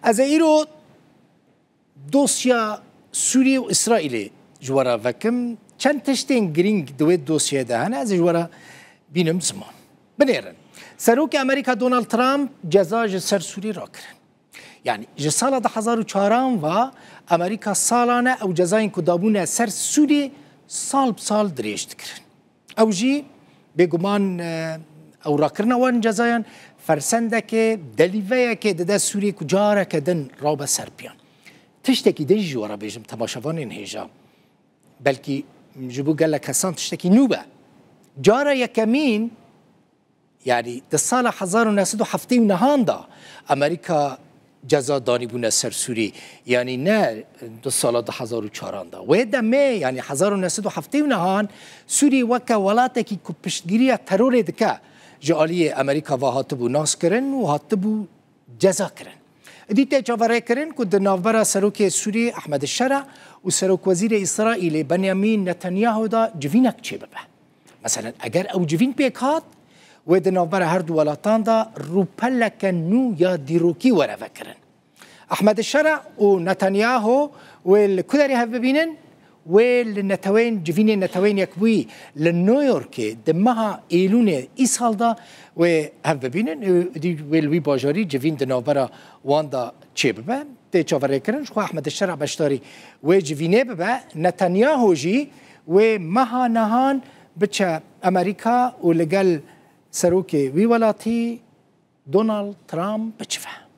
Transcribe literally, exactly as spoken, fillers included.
Ez ê îro dosya Sûriyê û Îsraîlê ji we re vekim. Çend tiştên girîng di wê dosyayê de hene, ez ê ji we re bînim ziman. Binêrin. Serokê Amerîka Donald Trump ceza ji ser Sûriyê rakirin. Yani ji sala du hezar û çaran ve Amerîka salan e ew cezayên ku dabûne ser Sûriyê sal bi sal dirêj dikirin. Ew jî bêguman, e, ew rakirina wan cezayan fersendekê, delîveyekê dide Sûriyê ku careke din rabe ser piyan. Tiştekî din jî ji we re bêjim, temaşevanên hêja. Belkî ji bo gelek kesan tiştekî nû be. Cara yekemîn, yani di sala hezar û neh sed û heftê û nehan de Amerîka ceza danîbûne ser Sûrî, yanî ne di sala du hezar û çaran de. Wê demê, yanî hezar û neh sed û heftê û nehan, Sûrî weke welatekî ku piştgiriya terorê dike, ji aliyê Amerîka ve hatibû naskirin û hatibû ceza kirin. Îdî tê çaverêkirin ku di navbera serokê Sûrî Ehmed Şera û serokwezîrê Îsraîlê Benyamin Netanyahu de civînek çêbibe. Meselen, eger ew civîn pêk hat, wê di navbera her du welatan de rûpeleke nû ya dîrokî were vekirin. Ehmed Şera û Netanyahu wê li ku derê hev bibînin? Wê li neteweyên, civînên Neteweyên Yekbûyî li New Yorkê di meha Êlûnê îsal de wê hev bibînin. Û dî wê li wî bajarî civîn di navbera wan de çêbibe. Tê çaverêkirin, ji xwe Ehmed Şera beşdarî wê civînê bibe. Netanyahu jî wê meha nehan biçe Amerîka û li gel serokê wî welatî Donald Trump biçive.